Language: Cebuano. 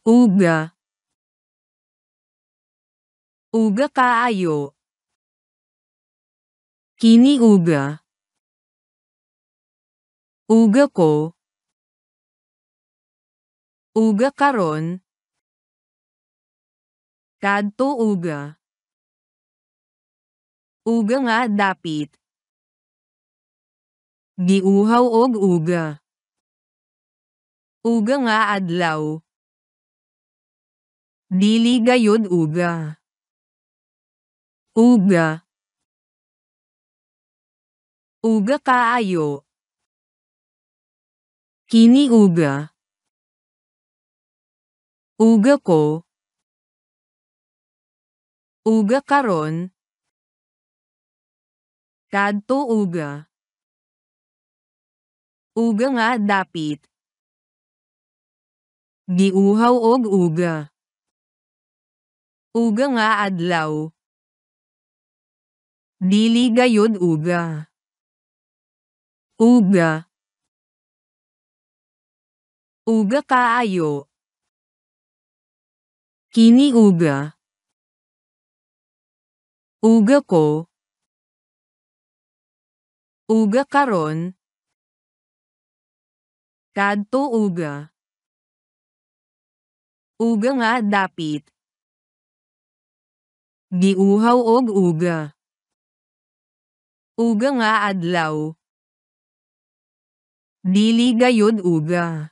Uga. Uga kaayo. Kini uga. Uga ko. Uga karon. Kadto uga. Uga nga dapit. Giuhaw og uga. Uga nga adlaw. Dili gayod uga. Uga. Uga kaayo. Kini uga. Uga ko. Uga karon. Kadto uga. Uga nga dapit. Giuhaw og uga. Uga nga adlaw. Dili gayod uga. Uga. Uga kaayo. Kini uga. Uga ko. Uga karon. Kadto uga. Uga nga dapit. Giuhaw og uga. Uga nga adlaw. Dili gayod uga.